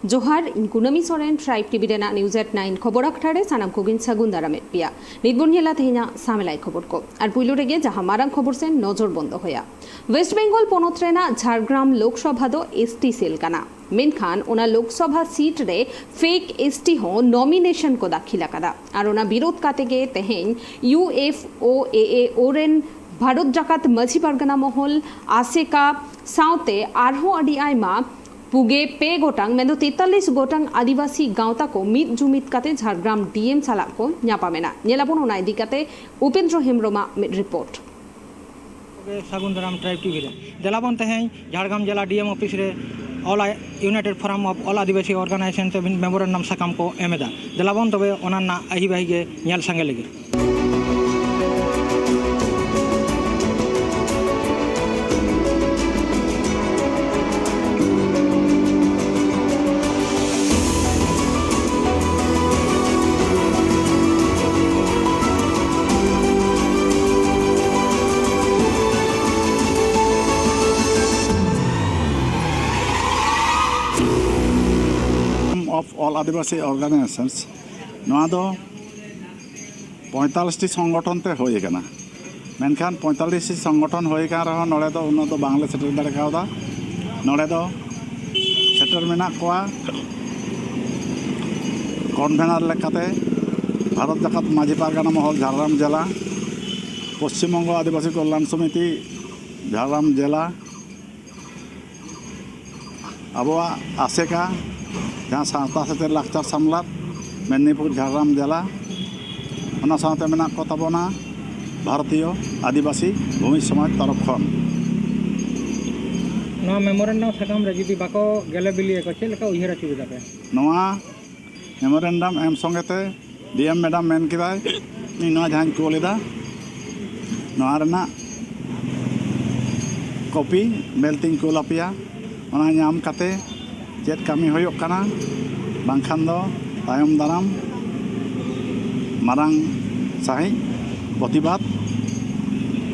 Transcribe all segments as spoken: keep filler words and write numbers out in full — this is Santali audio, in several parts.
ᱡᱚᱦᱟᱨ, ᱤᱧ ᱠᱩᱱᱟᱹᱢᱤ ᱥᱚᱨᱮᱱ, ᱴᱨᱟᱭᱤᱵᱽ ᱴᱤᱵᱷᱤ ᱨᱮᱱᱟᱜ ᱱᱤᱭᱩᱡᱽ ᱮᱴ ᱱᱟᱭᱤᱱ ᱠᱷᱚᱵᱚᱨ ᱟᱠᱷᱲᱟ ᱨᱮ ᱥᱟᱱᱟᱢ ᱠᱚᱜᱮᱧ ᱥᱟᱹᱜᱩᱱ ᱫᱟᱨᱟᱢᱮᱫ ᱯᱮᱭᱟ᱾ ᱱᱤᱛ ᱵᱚᱱ ᱧᱮᱞᱟ ᱛᱮᱦᱮᱧᱟᱜ ᱥᱟᱢᱮᱞᱟᱭ ᱠᱷᱚᱵᱚᱨ ᱠᱚ᱾ ᱟᱨ ᱯᱩᱭᱞᱩ ᱨᱮᱜᱮ ᱡᱟᱦᱟᱸ ᱢᱟᱨᱟᱝ ᱠᱷᱚᱵᱚᱨ ᱥᱮᱱ ᱱᱚᱡᱚᱨ ᱵᱚᱱ ᱫᱚᱦᱚᱭᱟ᱾ ᱳᱭᱮᱥᱴ ᱵᱮᱝᱜᱚᱞ ᱯᱚᱱᱚᱛ ᱨᱮᱱᱟᱜ ᱡᱷᱟᱲᱜᱨᱟᱢ ᱞᱳᱠᱥᱚᱵᱷᱟ ᱫᱚ ᱮᱥ ᱴᱤ ᱥᱮᱞ ᱠᱟᱱᱟ, ᱢᱮᱱᱠᱷᱟᱱ ᱚᱱᱟ ᱞᱳᱠᱥᱚᱵᱷᱟ ᱥᱤᱴ ᱨᱮ ᱯᱷᱮᱠ ᱮᱥ ᱴᱤ ᱦᱚᱸ ᱱᱚᱢᱤᱱᱮᱥᱚᱱ ᱠᱚ ᱫᱟᱹᱠᱷᱤᱞ ᱟᱠᱟᱫᱟ᱾ ᱟᱨ ᱚᱱᱟ ᱵᱤᱨᱳᱫᱷ ᱠᱟᱛᱮ ᱜᱮ ᱛᱮᱦᱮᱧ ᱭᱩ ᱮᱯᱷ ᱳ ᱮ ᱮ ᱳ ᱨᱮᱱ ᱵᱷᱟᱨᱚᱛ ᱡᱟᱠᱟᱛ ᱢᱟᱹᱡᱷᱤ ᱯᱟᱨᱜᱟᱱᱟ ᱢᱚᱦᱚᱞ, ᱟᱥᱮᱠᱟ ᱥᱟᱶᱛᱮ ᱟᱨᱦᱚᱸ ᱟᱹᱰᱤ ᱟᱭᱢᱟ ᱯᱩᱜᱮ ᱯᱮ ᱜᱚᱴᱟᱝ, ᱢᱮᱱᱫᱚ ᱛᱮᱛᱟᱞᱤᱥ ᱜᱚᱴᱟᱝ ᱟᱹᱫᱤᱵᱟᱹᱥᱤ ᱜᱟᱶᱛᱟ ᱠᱚ ᱢᱤᱫ ᱡᱩᱢᱤᱫ ᱠᱟᱛᱮ ᱡᱷᱟᱲᱜᱨᱟᱢ ᱰᱤ ᱮᱢ ᱥᱟᱞᱟᱜ ᱠᱚ ᱧᱟᱯᱟᱢ ᱮᱱᱟ᱾ ᱧᱮᱞᱟᱵᱚᱱ ᱚᱱᱟ ᱤᱫᱤ ᱠᱟᱛᱮ ᱩᱯᱮᱱᱫᱨᱚ ᱦᱮᱢᱵᱨᱚᱢᱟᱜ ᱢᱤᱫ ᱨᱤᱯᱳᱨᱴ᱾ ᱛᱚᱵᱮ ᱥᱟᱹᱜᱩᱱ ᱫᱟᱨᱟᱢ ᱴᱨᱟᱭᱤᱵᱽ ᱴᱤᱵᱷᱤ ᱨᱮ᱾ ᱫᱮᱞᱟᱵᱚᱱ ᱛᱮᱦᱮᱧ ᱡᱷᱟᱲᱜᱨᱟᱢ ᱡᱮᱞᱟ ᱰᱤ ᱮᱢ ᱚᱯᱷᱤᱥ ᱨᱮ All United Forum of All Adivasi Organization ᱛᱮ ᱢᱤᱫ ᱢᱮᱢᱳᱨᱮᱱᱰᱟᱢ ᱥᱟᱠᱟᱢ ᱠᱚ ᱮᱢ ᱮᱫᱟ᱾ ᱫᱮᱞᱟᱵᱚᱱ ᱛᱚᱵᱮ ᱚᱱᱟ ᱨᱮᱱᱟᱜ ᱟᱹᱦᱤ ᱵᱟᱹᱦᱤ ᱜᱮ ᱧᱮᱞ ᱥᱟᱸᱜᱮ ᱞᱮᱜᱮ᱾ Of All ᱟᱹᱫᱤᱵᱟᱹᱥᱤ Organizations, ᱱᱚᱣᱟ ᱫᱚ ᱯᱚᱸᱭᱛᱟᱞᱤᱥ ᱴᱤ ᱥᱚᱝᱜᱚᱴᱷᱚᱱ ᱛᱮ ᱦᱩᱭ ᱟᱠᱟᱱᱟ᱾ ᱢᱮᱱᱠᱷᱟᱱ ᱯᱚᱸᱭᱛᱟᱞᱤᱥ ᱴᱤ ᱥᱚᱝᱜᱚᱴᱷᱚᱱ ᱦᱩᱭ ᱟᱠᱟᱱ ᱨᱮᱦᱚᱸ ᱱᱚᱰᱮ ᱫᱚ ᱩᱱᱟᱹᱜ ᱫᱚ ᱵᱟᱝᱞᱮ ᱥᱮᱴᱮᱨ ᱫᱟᱲᱮ ᱠᱟᱣᱫᱟ᱾ ᱱᱚᱰᱮ ᱫᱚ ᱥᱮᱴᱮᱨ ᱢᱮᱱᱟᱜ ᱠᱚᱣᱟ ᱠᱚᱱᱵᱷᱮᱱᱟᱨ ᱞᱮᱠᱟᱛᱮ ᱵᱷᱟᱨᱚᱛ ᱡᱟᱠᱟᱛ ᱢᱟᱹᱡᱷᱤ ᱯᱟᱨᱜᱟᱱᱟ ᱢᱚᱦᱚᱞ ᱡᱷᱟᱲᱜᱨᱟᱢ ᱡᱮᱞᱟ, ᱯᱚᱥᱪᱤᱢ ᱵᱚᱝᱜᱚ ᱟᱹᱫᱤᱵᱟᱹᱥᱤ ᱠᱚᱞᱭᱟᱱ ᱥᱚᱢᱤᱛᱤ ᱡᱷᱟᱲᱜᱨᱟᱢ ᱡᱮᱞᱟ, ᱟᱵᱚᱣᱟᱜ ᱟᱥᱮᱠᱟ, ᱡᱟᱦᱟᱸ ᱥᱟᱶᱛᱟ ᱥᱮᱪᱮᱫ ᱞᱟᱠᱪᱟᱨ ᱥᱟᱢᱞᱟᱫ ᱢᱮᱫᱽᱱᱤᱯᱩᱨ ᱡᱷᱟᱲᱜᱨᱟᱢ ᱡᱮᱞᱟ, ᱚᱱᱟ ᱥᱟᱶᱛᱮ ᱢᱮᱱᱟᱜ ᱠᱚ ᱛᱟᱵᱚᱱᱟ ᱵᱷᱟᱨᱚᱛᱤᱭᱚ ᱟᱹᱫᱤᱵᱟᱹᱥᱤ ᱵᱷᱩᱢᱤ ᱥᱚᱢᱟᱡᱽ ᱛᱚᱨᱚᱯ ᱠᱷᱚᱱ᱾ ᱱᱚᱣᱟ ᱢᱮᱢᱳᱨᱮᱱᱰᱟᱢ ᱥᱟᱠᱟᱢ ᱨᱮ ᱡᱩᱫᱤ ᱵᱟᱠᱚ ᱜᱮᱞᱮ ᱵᱤᱞᱤᱭᱟᱠᱚ, ᱪᱮᱫ ᱞᱮᱠᱟ ᱩᱭᱦᱟᱹᱨ ᱟᱹᱪᱩᱨ ᱮᱫᱟ ᱯᱮ? ᱱᱚᱣᱟ ᱢᱮᱢᱳᱨᱮᱱᱰᱟᱢ ᱮᱢ ᱥᱚᱸᱜᱮ ᱛᱮ ᱰᱤ ᱮᱢ ᱢᱮᱰᱟᱢ ᱢᱮᱱ ᱠᱮᱫᱟᱭ, ᱤᱧ ᱱᱚᱣᱟ ᱡᱟᱦᱟᱸᱧ ᱠᱳᱞ ᱮᱫᱟ, ᱱᱚᱣᱟ ᱨᱮᱱᱟᱜ ᱠᱚᱯᱤ ᱢᱮᱞ ᱛᱤᱧ ᱠᱳᱞ ᱟᱯᱮᱭᱟ᱾ ᱚᱱᱟ ᱧᱟᱢ ᱠᱟᱛᱮ ᱪᱮᱫ ᱠᱟᱹᱢᱤ ᱦᱩᱭᱩᱜ ᱠᱟᱱᱟ, ᱵᱟᱝᱠᱷᱟᱱ ᱫᱚ ᱛᱟᱭᱚᱢ ᱫᱟᱨᱟᱢ ᱢᱟᱨᱟᱝ ᱥᱟᱺᱦᱤᱡ ᱯᱨᱚᱛᱤᱵᱟᱫ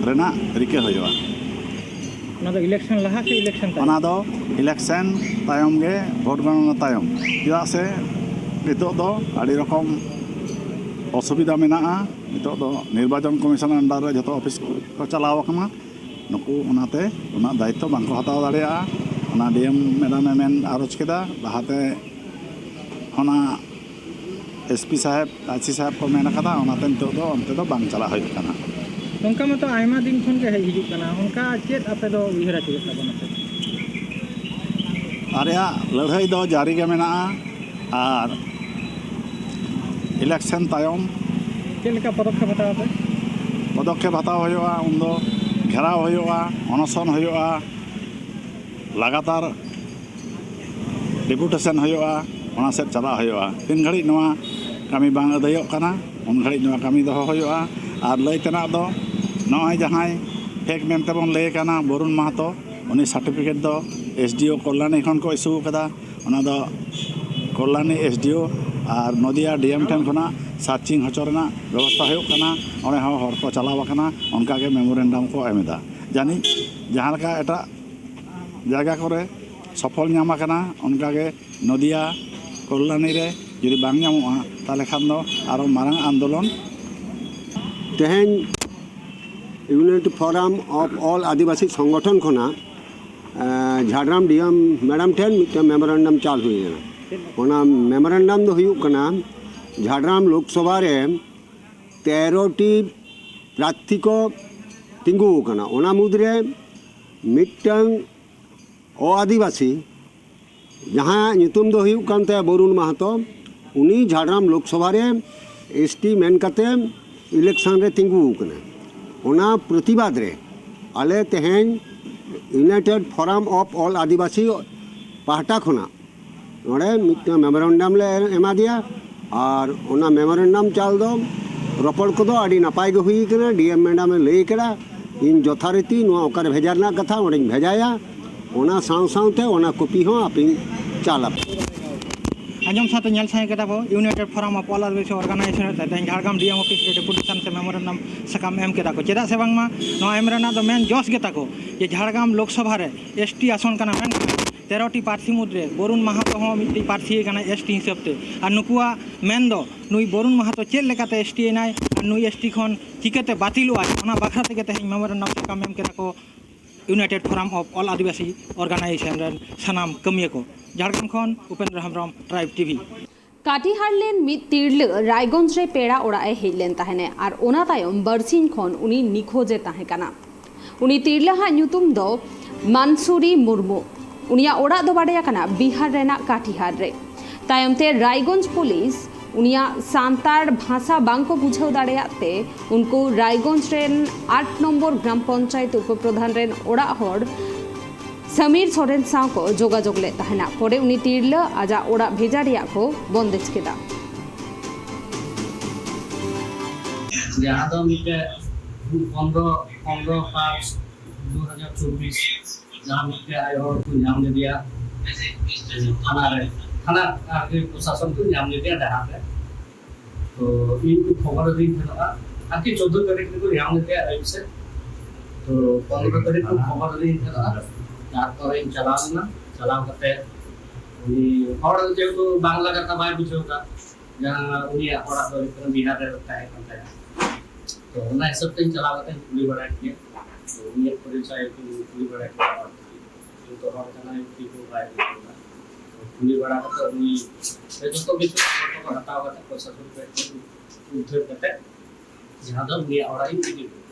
ᱨᱮᱱᱟᱜ ᱨᱤᱠᱟᱹ ᱦᱩᱭᱩᱜᱼᱟ᱾ ᱚᱱᱟ ᱫᱚ ᱤᱞᱮᱠᱥᱚᱱ ᱞᱟᱦᱟ ᱥᱮ ᱤᱞᱮᱠᱥᱚᱱ ᱛᱟᱭᱚᱢ? ᱚᱱᱟ ᱫᱚ ᱤᱞᱮᱠᱥᱚᱱ ᱛᱟᱭᱚᱢ ᱜᱮ, ᱵᱷᱳᱴ ᱜᱚᱱᱚᱱᱟ ᱛᱟᱭᱚᱢ᱾ ᱪᱮᱫᱟᱜ ᱥᱮ ᱱᱤᱛᱚᱜ ᱫᱚ ᱟᱹᱰᱤ ᱨᱚᱠᱚᱢ ᱚᱥᱩᱵᱤᱫᱷᱟ ᱢᱮᱱᱟᱜᱼᱟ᱾ ᱱᱤᱛᱚᱜ ᱫᱚ ᱱᱤᱨᱵᱟᱪᱚᱱ ᱠᱚᱢᱤᱥᱚᱱ under ᱨᱮ ᱡᱷᱚᱛᱚ ᱚᱯᱷᱤᱥ ᱠᱚ ᱪᱟᱞᱟᱣ ᱟᱠᱟᱱᱟ᱾ ᱱᱩᱠᱩ ᱚᱱᱟᱛᱮ ᱩᱱᱟᱹᱜ ᱫᱟᱭᱤᱛᱛᱚ ᱵᱟᱝᱠᱚ ᱦᱟᱛᱟᱣ ᱫᱟᱲᱮᱭᱟᱜᱼᱟ᱾ ᱚᱱᱟ ᱰᱤ ᱮᱢ ᱢᱮᱰᱟᱢᱮ ᱢᱮᱱ ᱟᱨᱚᱡᱽ ᱠᱮᱫᱟ᱾ ᱞᱟᱦᱟᱛᱮ ᱚᱱᱟ ᱮᱥ ᱯᱤ ᱥᱟᱦᱮᱵᱽ, ᱟᱭ ᱥᱤ ᱥᱟᱦᱮᱵᱽ ᱠᱚ ᱢᱮᱱ ᱟᱠᱟᱫᱟ, ᱚᱱᱟᱛᱮ ᱱᱤᱛᱚᱜ ᱫᱚ ᱚᱱᱛᱮ ᱫᱚ ᱵᱟᱝ ᱪᱟᱞᱟᱜ ᱦᱩᱭᱩᱜ ᱠᱟᱱᱟ᱾ ᱱᱚᱝᱠᱟ ᱢᱟᱛᱚ ᱟᱭᱢᱟ ᱫᱤᱱ ᱠᱷᱚᱱ ᱜᱮ ᱦᱮᱡ ᱦᱤᱡᱩᱜ ᱠᱟᱱᱟ, ᱚᱱᱠᱟ ᱪᱮᱫ ᱟᱯᱮ ᱫᱚ ᱩᱭᱦᱟᱹᱨ ᱟᱹᱪᱩᱨᱮᱫ ᱛᱟᱵᱚᱱᱟ ᱯᱮ? ᱟᱞᱮᱭᱟᱜ ᱞᱟᱹᱲᱦᱟᱹᱭ ᱫᱚ ᱡᱟᱹᱨᱤ ᱜᱮ ᱢᱮᱱᱟᱜᱼᱟ᱾ ᱟᱨ ᱤᱞᱮᱠᱥᱚᱱ ᱛᱟᱭᱚᱢ ᱪᱮᱫ ᱞᱮᱠᱟ ᱯᱚᱫᱚᱠᱷᱮᱯ ᱦᱟᱛᱟᱣ ᱟᱯᱮ? ᱯᱚᱫᱚᱠᱷᱮᱯ ᱦᱟᱛᱟᱣ ᱦᱩᱭᱩᱜᱼᱟ, ᱩᱱᱫᱚ ᱜᱷᱮᱨᱟᱣ ᱦᱩᱭᱩᱜᱼᱟ, ᱚᱱᱚᱥᱚᱱ ᱦᱩᱭᱩᱜᱼᱟ, ᱞᱟᱜᱟᱛᱟᱨ ᱰᱮᱯᱩᱴᱮᱥᱚᱱ ᱦᱩᱭᱩᱜᱼᱟ, ᱚᱱᱟ ᱥᱮᱫ ᱪᱟᱞᱟᱜ ᱦᱩᱭᱩᱜᱼᱟ᱾ ᱛᱤᱱ ᱜᱷᱟᱹᱲᱤᱡ ᱱᱚᱣᱟ ᱠᱟᱹᱢᱤ ᱵᱟᱝ ᱟᱹᱫᱟᱹᱭᱚᱜ ᱠᱟᱱᱟ, ᱩᱱ ᱜᱷᱟᱹᱲᱤᱡ ᱱᱚᱣᱟ ᱠᱟᱹᱢᱤ ᱫᱚᱦᱚ ᱦᱩᱭᱩᱜᱼᱟ᱾ ᱟᱨ ᱞᱟᱹᱭ ᱛᱮᱱᱟᱜ ᱫᱚ ᱱᱚᱜᱼᱚᱭ ᱡᱟᱦᱟᱸᱭ ᱯᱷᱮᱠ ᱢᱮᱱᱛᱮ ᱵᱚᱱ ᱞᱟᱹᱭ ᱠᱟᱱᱟ ᱵᱚᱨᱩᱱ ᱢᱟᱦᱟᱛᱚ, ᱩᱱᱤ ᱥᱟᱨᱴᱤᱯᱷᱤᱠᱮᱴ ᱫᱚ ᱮᱥ ᱰᱤ ᱳ ᱠᱚᱞᱞᱟᱱᱤ ᱠᱷᱚᱱ ᱠᱚ ᱤᱥᱩ ᱟᱠᱟᱫᱟ᱾ ᱚᱱᱟ ᱫᱚ ᱠᱚᱞᱞᱟᱱᱤ ᱮᱥ ᱰᱤ ᱳ ᱟᱨ ᱱᱚᱫᱤᱭᱟ ᱰᱤ ᱮᱢ ᱴᱷᱮᱱ ᱠᱷᱚᱱᱟᱜ ᱥᱟᱨᱪᱤᱝ ᱦᱚᱪᱚ ᱨᱮᱱᱟᱜ ᱵᱮᱵᱚᱥᱛᱷᱟ ᱦᱩᱭᱩᱜ ᱠᱟᱱᱟ᱾ ᱚᱸᱰᱮ ᱦᱚᱸ ᱦᱚᱲ ᱠᱚ ᱪᱟᱞᱟᱣ ᱟᱠᱟᱱᱟ, ᱚᱱᱠᱟ ᱜᱮ ᱢᱮᱢᱳᱨᱮᱱᱰᱟᱢ ᱠᱚ ᱮᱢ ᱮᱫᱟ᱾ ᱡᱟᱹᱱᱤᱡ ᱡᱟᱦᱟᱸ ᱞᱮᱠᱟ ᱮᱴᱟᱜ ᱡᱟᱭᱜᱟ ᱠᱚᱨᱮ ᱥᱚᱯᱷᱚᱞ ᱧᱟᱢ ᱟᱠᱟᱱᱟ, ᱚᱱᱠᱟᱜᱮ ᱱᱚᱫᱤᱭᱟ ᱠᱚᱞᱞᱟᱱᱤ ᱨᱮ ᱡᱩᱫᱤ ᱵᱟᱝ ᱧᱟᱢᱚᱜᱼᱟ, ᱛᱟᱦᱚᱞᱮ ᱠᱷᱟᱱ ᱫᱚ ᱟᱨᱚ ᱢᱟᱨᱟᱝ ᱟᱱᱫᱳᱞᱚᱱ᱾ ᱛᱮᱦᱮᱧ United Forum of All ᱟᱹᱫᱤᱵᱟᱹᱥᱤ ᱥᱚᱝᱜᱚᱴᱷᱚᱱ ᱠᱷᱚᱱᱟᱜ, ᱮᱸ, ᱡᱷᱟᱲᱜᱨᱟᱢ ᱰᱤ ᱮᱢ ᱢᱮᱰᱟᱢ ᱴᱷᱮᱱ ᱢᱤᱫᱴᱟᱝ ᱢᱮᱢᱳᱨᱮᱱᱰᱟᱢ ᱪᱟᱞ ᱦᱩᱭ ᱞᱮᱱᱟ᱾ ᱚᱱᱟ ᱢᱮᱢᱳᱨᱮᱱᱰᱟᱢ ᱫᱚ ᱦᱩᱭᱩᱜ ᱠᱟᱱᱟ, ᱡᱷᱟᱲᱜᱨᱟᱢ ᱞᱳᱠᱥᱚᱵᱷᱟ ᱨᱮ ᱛᱮᱨᱚ ᱴᱤ ᱯᱨᱟᱨᱛᱷᱤ ᱠᱚ ᱛᱤᱸᱜᱩ ᱟᱠᱟᱱᱟ᱾ ᱚᱱᱟ ᱢᱩᱫᱽᱨᱮ ᱢᱤᱫᱴᱟᱝ ᱚ ᱟᱹᱫᱤᱵᱟᱹᱥᱤ, ᱡᱟᱦᱟᱸᱭᱟᱜ ᱧᱩᱛᱩᱢ ᱫᱚ ᱦᱩᱭᱩᱜ ᱠᱟᱱ ᱛᱟᱭᱟ ᱵᱚᱨᱩᱱ ᱢᱟᱦᱟᱛᱚ, ᱩᱱᱤ ᱡᱷᱟᱲᱜᱨᱟᱢ ᱞᱳᱠᱥᱚᱵᱷᱟ ᱨᱮ ᱮᱥ ᱴᱤ ᱢᱮᱱ ᱠᱟᱛᱮ ᱤᱞᱮᱠᱥᱚᱱ ᱨᱮ ᱛᱤᱸᱜᱩ ᱟᱠᱟᱱᱟ᱾ ᱚᱱᱟ ᱯᱨᱚᱛᱤᱵᱟᱫᱽ ᱨᱮ ᱟᱞᱮ ᱛᱮᱦᱮᱧ United Forum of All ᱟᱹᱫᱤᱵᱟᱹᱥᱤ ᱯᱟᱦᱴᱟ ᱠᱷᱚᱱᱟᱜ ᱱᱚᱰᱮ ᱢᱤᱫᱴᱟᱝ ᱢᱮᱢᱳᱨᱮᱱᱰᱟᱢ ᱞᱮ ᱮᱢᱟ ᱫᱮᱭᱟ᱾ ᱟᱨ ᱚᱱᱟ ᱢᱮᱢᱳᱨᱮᱱᱰᱟᱢ ᱪᱟᱞ ᱫᱚ ᱨᱚᱯᱚᱲ ᱠᱚᱫᱚ ᱟᱹᱰᱤ ᱱᱟᱯᱟᱭ ᱜᱮ ᱦᱩᱭ ᱠᱟᱱᱟ᱾ ᱰᱤ ᱮᱢ ᱢᱮᱰᱟᱢᱮ ᱞᱟᱹᱭ ᱠᱮᱫᱟ, ᱤᱧ ᱡᱚᱛᱷᱟᱨᱤᱛᱤ ᱱᱚᱣᱟ ᱚᱠᱟᱨᱮ ᱵᱷᱮᱡᱟ ᱨᱮᱱᱟᱜ ᱠᱟᱛᱷᱟ ᱚᱸᱰᱮᱧ ᱵᱷᱮᱡᱟᱭᱟ᱾ ᱚᱱᱟ ᱥᱟᱶ ᱥᱟᱶᱛᱮ ᱚᱱᱟ ᱠᱚᱯᱤ ᱦᱚᱸ ᱟᱯᱮᱧ ᱪᱟᱞ ᱟᱯᱮ᱾ ᱟᱸᱡᱚᱢ ᱥᱟᱶᱛᱮ ᱧᱮᱞ ᱥᱟᱸᱜᱮ ᱠᱮᱫᱟ ᱵᱚ, United Forum of All Adivasi Organization ᱨᱮ ᱛᱮᱦᱮᱧ ᱡᱷᱟᱲᱜᱨᱟᱢ D M office ᱨᱮ deputation ᱥᱮ memorandum ᱥᱟᱠᱟᱢ ᱮᱢ ᱠᱮᱫᱟ ᱠᱚ᱾ ᱪᱮᱫᱟᱜ ᱥᱮ ᱵᱟᱝᱢᱟ ᱱᱚᱣᱟ ᱮᱢ ᱨᱮᱱᱟᱜ ᱫᱚ ᱢᱮᱱ ᱡᱚᱥ ᱜᱮ ᱛᱟᱠᱚ ᱡᱮ ᱡᱷᱟᱲᱜᱨᱟᱢ ᱞᱳᱠᱥᱚᱵᱷᱟ ᱨᱮ S T ᱟᱥᱚᱱ ᱠᱟᱱᱟ, ᱢᱮᱱᱠᱷᱟᱱ ᱛᱮᱨᱚ ᱴᱤ ᱯᱟᱹᱨᱥᱤ ᱢᱩᱫᱽᱨᱮ ᱵᱚᱨᱩᱱ ᱢᱟᱦᱟᱛᱚ ᱦᱚᱸ ᱢᱤᱫᱴᱤᱡ ᱯᱟᱹᱨᱥᱤ ᱠᱟᱱᱟᱭ S T ᱦᱤᱥᱟᱹᱵ ᱛᱮ᱾ ᱟᱨ ᱱᱩᱠᱩᱣᱟᱜ ᱢᱮᱱ ᱫᱚ ᱱᱩᱭ ᱵᱚᱨᱩᱱ ᱢᱟᱦᱟᱛᱚ ᱪᱮᱫ ᱞᱮᱠᱟᱛᱮ S T ᱮᱱᱟᱭ ᱟᱨ ᱱᱩᱭ S T ᱠᱷᱚᱱ ᱪᱤᱠᱟᱹᱛᱮ ᱵᱟᱹᱛᱤᱞᱚᱜᱼᱟᱭ, ᱚᱱᱟ ᱵᱟᱠᱷᱨᱟ ᱛᱮᱜᱮ ᱛᱮᱦᱮᱧ memorandum ᱥᱟᱠᱟᱢ ᱮᱢ ᱠᱮᱫᱟ ᱠᱚ United Forum of All Adivasi Organization ᱨᱮᱱ ᱥᱟᱱᱟᱢ ᱠᱟᱹᱢᱤᱭᱟᱹ ᱠᱚ᱾ ᱡᱷᱟᱲᱜᱨᱟᱢ ᱠᱷᱚᱱ ᱩᱯᱮᱱᱫᱨᱚ ᱦᱮᱢᱵᱨᱚᱢ, Tribe T V᱾ ᱠᱟᱴᱤᱦᱟᱨ ᱞᱮᱱ ᱢᱤᱫ ᱛᱤᱨᱞᱟᱹ ᱨᱟᱭᱜᱚᱸᱡᱽ ᱨᱮ ᱯᱮᱲᱟ ᱚᱲᱟᱜ ᱮ ᱦᱮᱡ ᱞᱮᱱ ᱛᱟᱦᱮᱱᱮ ᱟᱨ ᱚᱱᱟ ᱛᱟᱭᱚᱢ ᱵᱟᱨᱥᱤᱧ ᱠᱷᱚᱱ ᱩᱱᱤ ᱱᱤᱠᱷᱳᱡ ᱮ ᱛᱟᱦᱮᱸ ᱠᱟᱱᱟ᱾ ᱩᱱᱤ ᱛᱤᱨᱞᱟᱹ ᱦᱟᱜ ᱧᱩᱛᱩᱢ ᱫᱚ ᱢᱟᱱᱥᱩᱨᱤ ᱢᱩᱨᱢᱩ᱾ ᱩᱱᱤᱭᱟᱜ ᱚᱲᱟᱜ ᱫᱚ ᱵᱟᱰᱟᱭ ᱟᱠᱟᱱᱟ ᱵᱤᱦᱟᱨ ᱨᱮᱱᱟᱜ ᱠᱟᱴᱤᱦᱟᱨ ᱨᱮ᱾ ᱛᱟᱭᱚᱢ ᱛᱮ ᱨᱟᱭᱜᱚᱸᱡᱽ ᱯᱩᱞᱤᱥ ᱩᱱᱤᱭᱟᱜ ᱥᱟᱱᱛᱟᱲ ᱵᱷᱟᱥᱟ ᱵᱟᱝ ᱠᱚ ᱵᱩᱡᱷᱟᱹᱣ ᱫᱟᱲᱮᱭᱟᱜ ᱛᱮ ᱩᱱᱠᱩ ᱨᱟᱭᱜᱚᱸᱡᱽ ᱨᱮᱱ ᱟᱴ ᱱᱚᱢᱵᱚᱨ ᱜᱨᱟᱢ ᱯᱚᱧᱪᱟᱭᱮᱛ ᱩᱯᱚᱯᱨᱚᱫᱷᱟᱱ ᱨᱮᱱ ᱚᱲᱟᱜ ᱦᱚᱲ ᱥᱟᱢᱤᱨ ᱥᱚᱨᱮᱱ ᱥᱟᱶ ᱠᱚ ᱡᱳᱜᱟᱡᱳᱜᱽ ᱞᱮᱫ ᱛᱟᱦᱮᱱᱟ᱾ ᱯᱚᱨᱮ ᱩᱱᱤ ᱛᱤᱨᱞᱟᱹ ᱟᱡᱟᱜ ᱚᱲᱟᱜ ᱵᱷᱮᱡᱟ ᱨᱮᱭᱟᱜ ᱠᱚ ᱵᱚᱱᱫᱮᱡ ᱠᱮᱫᱟ᱾ ᱡᱟᱦᱟᱸ ᱫᱚ ᱢᱤᱫᱴᱮᱡ ᱯᱚᱱᱨᱚ, ᱯᱚᱱᱨᱚ ᱯᱟᱸᱪ ᱫᱩ ᱦᱟᱡᱟᱨ ᱪᱚᱵᱵᱤᱥ, ᱡᱟᱦᱟᱸ ᱢᱤᱫᱴᱮᱡ ᱟᱭᱳ ᱦᱚᱲ ᱠᱚ ᱧᱟᱢ ᱞᱮᱫᱮᱭᱟ ᱛᱷᱟᱱᱟ ᱨᱮ, ᱛᱷᱟᱱᱟ ᱟᱨᱠᱤ ᱯᱨᱚᱥᱟᱥᱚᱱ ᱠᱚ ᱧᱟᱢ ᱞᱮᱫᱮᱭᱟ ᱰᱟᱦᱟᱨ ᱨᱮ᱾ ᱛᱚ ᱤᱧ ᱠᱚ ᱠᱷᱚᱵᱚᱨ ᱟᱹᱫᱤᱧ ᱛᱟᱦᱮᱱᱟ, ᱟᱨᱠᱤ ᱪᱳᱫᱽᱫᱳ ᱛᱟᱹᱨᱤᱠᱷ ᱨᱮᱠᱚ ᱧᱟᱢ ᱞᱮᱫᱮᱭᱟ ᱟᱹᱭᱩᱵ ᱥᱮᱫ᱾ ᱛᱚ ᱯᱚᱱᱨᱚ ᱛᱟᱹᱨᱤᱠᱷ ᱠᱚ ᱠᱷᱚᱵᱚᱨ ᱟᱹᱫᱤᱧ ᱛᱟᱦᱮᱱᱟ, ᱛᱟᱨᱯᱚᱨᱮᱧ ᱪᱟᱞᱟᱣ ᱞᱮᱱᱟ᱾ ᱪᱟᱞᱟᱣ ᱠᱟᱛᱮ ᱩᱱᱤ ᱦᱚᱲ ᱡᱮᱦᱮᱛᱩ ᱵᱟᱝᱞᱟ ᱠᱟᱛᱷᱟ ᱵᱟᱭ ᱵᱩᱡᱷᱟᱹᱣ ᱠᱟᱜ, ᱡᱟᱦᱟᱸ ᱩᱱᱤᱭᱟᱜ ᱚᱲᱟᱜ ᱫᱚ ᱦᱩᱭᱩᱜ ᱠᱟᱱᱟ ᱵᱤᱦᱟᱨ ᱨᱮ ᱛᱟᱦᱮᱸ ᱠᱟᱱ ᱛᱟᱭᱟ᱾ ᱛᱚ ᱚᱱᱟ ᱦᱤᱥᱟᱹᱵ ᱛᱮᱧ ᱪᱟᱞᱟᱣ ᱠᱟᱛᱮᱧ ᱠᱩᱞᱤ ᱵᱟᱲᱟ ᱠᱮᱫᱮᱭᱟ᱾ ᱛᱚ ᱩᱱᱤᱭᱟᱜ ᱯᱚᱨᱤᱪᱚᱭ ᱠᱚᱧ ᱠᱩᱞᱤ ᱵᱟᱲᱟ ᱠᱮᱫᱟ, ᱦᱚᱲ ᱠᱚ, ᱡᱚᱛᱚ ᱦᱚᱲ ᱠᱟᱱᱟᱭ, ᱩᱱᱤ ᱠᱚ ᱵᱟᱭ ᱵᱩᱡᱷᱟᱹᱣ ᱮᱫᱟ᱾ ᱛᱚ ᱠᱩᱞᱤ ᱵᱟᱲᱟ ᱠᱟᱛᱮ ᱩᱱᱤ ᱡᱚᱛᱚ ᱠᱤᱪᱷᱩ ᱠᱷᱚᱵᱚᱨ ᱠᱚ ᱦᱟᱛᱟᱣ ᱠᱟᱛᱮ ᱯᱨᱚᱥᱟᱥᱚᱱ ᱴᱷᱮᱱ ᱠᱷᱚᱱ ᱩᱫᱽᱫᱷᱟᱹᱨ ᱠᱟᱛᱮ ᱡᱟᱦᱟᱸ ᱫᱚ ᱩᱱᱤᱭᱟᱜ ᱚᱲᱟᱜ ᱤᱧ ᱤᱫᱤ ᱠᱮᱫᱟ᱾